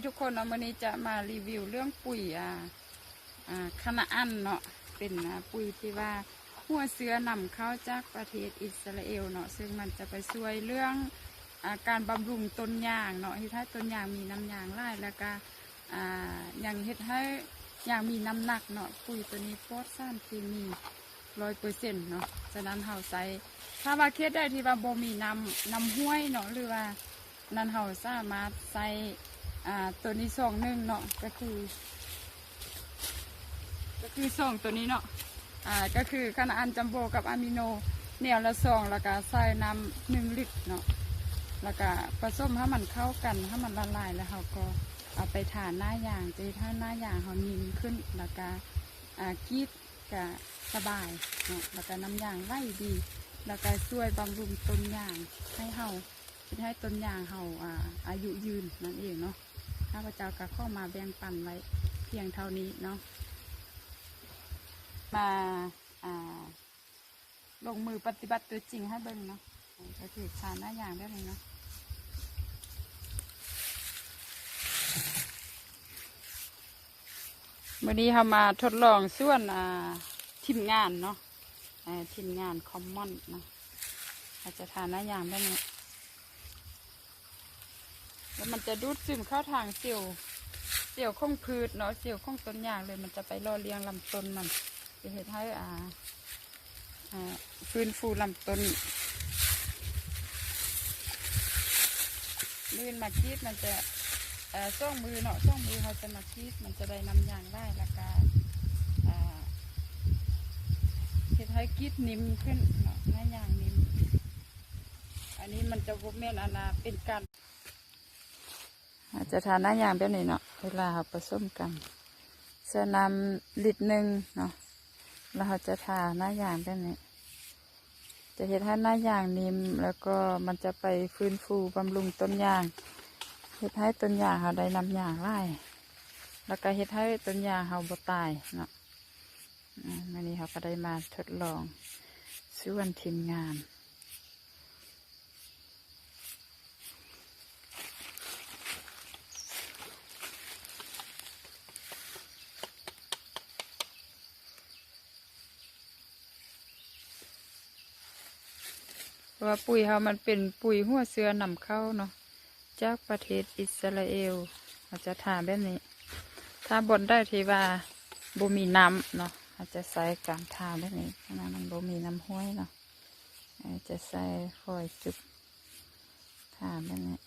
ທຸກຄົນເນາະ, ມື້ນີ້ຈະມາຣີວິວເລື່ອງປຸ໋ຍ ອາ ອາ ຄະນາອັນເນາະ, ເປັນ ອາ ປຸ໋ຍທີ່ວ່າຫົວເຊື້ອນຳເຂົ້າຈາກປະເທດອິດສະຣາເອວເນາະ, ເຊິ່ງມັນຈະໄປຊ່ວຍເລື່ອງ ອາ ການບຳລຸງຕົ້ນຢາງເນາະ, ເຮັດໃຫ້ຕົ້ນຢາງມີນ້ຳຢາງຫຼາຍ ແລ້ວກະ ອາ ຍັງເຮັດໃຫ້ຢາງມີນ້ຳໜັກເນາະ. ປຸ໋ຍໂຕນີ້ປອດສານເຄມີຮ້ອຍເປີເຊັນເນາະ, ສະນັ້ນເຮົາໃຊ້ ຖ້າວ່າເຂດໃດທີ່ວ່າບໍ່ມີນ້ຳ ນ້ຳຫ້ວຍເນາະ ຫຼືວ່າ ນັ້ນເຮົາສາມາດໃຊ້ ອາ ໂຕນີ້ຊອງໜຶ່ງເນາະ, ກໍຄື ກໍຄືຊອງໂຕນີ້ເນາະ, ອາ ກໍຄືຄະນາອັນຈັມໂບກັບອາມິໂນ ແນວລະຊອງ, ແລ້ວກະໃສ່ນ້ຳໜຶ່ງລິດເນາະ, ແລ້ວກະປະສົມໃຫ້ມັນເຂົ້າກັນ ໃຫ້ມັນລະລາຍ ແລ້ວເຮົາກໍເອົາໄປທາໜ້າຢາງ ຈະເຮັດໃຫ້ໜ້າຢາງເຮົາໜິ່ມຂຶ້ນ, ແລ້ວກະ ອາ ກຣີດກະສະບາຍເນາະ, ແລ້ວກະນ້ຳຢາງໄຫຼດີ, ແລ້ວກະຊ່ວຍບຳລຸງຕົ້ນຢາງໃຫ້ເຮົາ ເຮັດໃຫ້ຕົ້ນຢາງເຮົາ ອາ ອາຍຸຍືນນັ້ນເອງເນາະ. ຂ້າພະເຈົ້າກໍຂໍມາແບ່ງປັນໄວ້ພຽງເທົ່ານີ້ເນາະ, ມາ ອາ ລົງມືປະຕິບັດຕົວຈິງໃຫ້ເບິ່ງເນາະ, ກໍຄືທາໜ້າຢາງແບບນີ້ເນາະ. ມື້ນີ້ເຮົາມາທົດລອງສວນ ອາ ທີມງານເນາະ, ເອີ ທີມງານຄອມມອນເນາະ, ເຮົາຈະທາໜ້າຢາງແບບນີ້ ແລ້ວມັນຈະດູດຊຶມເຂົ້າທາງເຊວ ເຊວຂອງພືດເນາະ, ເຊວຂອງຕົ້ນຢາງເລີຍ, ມັນຈະໄປຫຼໍ່ລ້ຽງລຳຕົ້ນມັນ, ຈະເຮັດໃຫ້ ອາ ອາ ຟື້ນຟູລຳຕົ້ນ. ມື້ອື່ນມາກຣີດມັນຈະ ເອີ ສອງມື້ເນາະ, ສອງມື້ເຮົາຈະມາກຣີດ ມັນຈະໄດ້ນ້ຳຢາງຫຼາຍ ແລ້ວກະ ອາ ເຮັດໃຫ້ກຣີດໜິ່ມຂຶ້ນເນາະ, ໜ້າຢາງໜິ່ມ. ອັນນີ້ມັນຈະບໍ່ແມ່ນ ອັນນ່າ ເປັນການ ເຮົາຈະທາໜ້າຢາງແບບນີ້ເນາະ, ເວລາເຮົາປະສົມກັນ ໃສ່ນ້ຳລິດໜຶ່ງເນາະ, ແລ້ວເຮົາຈະທາໜ້າຢາງແບບນີ້, ຈະເຮັດໃຫ້ໜ້າຢາງໜິ່ມ ແລ້ວກໍມັນຈະໄປຟື້ນຟູບຳລຸງຕົ້ນຢາງ, ເຮັດໃຫ້ຕົ້ນຢາງເຮົາໄດ້ນ້ຳຢາງຫຼາຍ, ແລ້ວກໍເຮັດໃຫ້ຕົ້ນຢາງເຮົາບໍ່ຕາຍເນາະ. ອາ ມື້ນີ້ເຮົາກໍໄດ້ມາທົດລອງສວນທີມງານ. ເພາະວ່າປຸ໋ຍເຮົາມັນເປັນປຸ໋ຍຫົວເຊື້ອນຳເຂົ້າເນາະ ຈາກປະເທດອິດສະຣາເອວ, ເຮົາຈະທາແບບນີ້. ຖ້າບ່ອນໃດທີ່ວ່າບໍ່ມີນ້ຳເນາະ ເຮົາຈະໃຊ້ການທາແບບນີ້, ເພາະວ່າມັນບໍ່ມີນ້ຳຫ້ວຍເນາະ, ເຮົາຈະໃຊ້ຟອຍຈຸບ ທາແບບນີ້.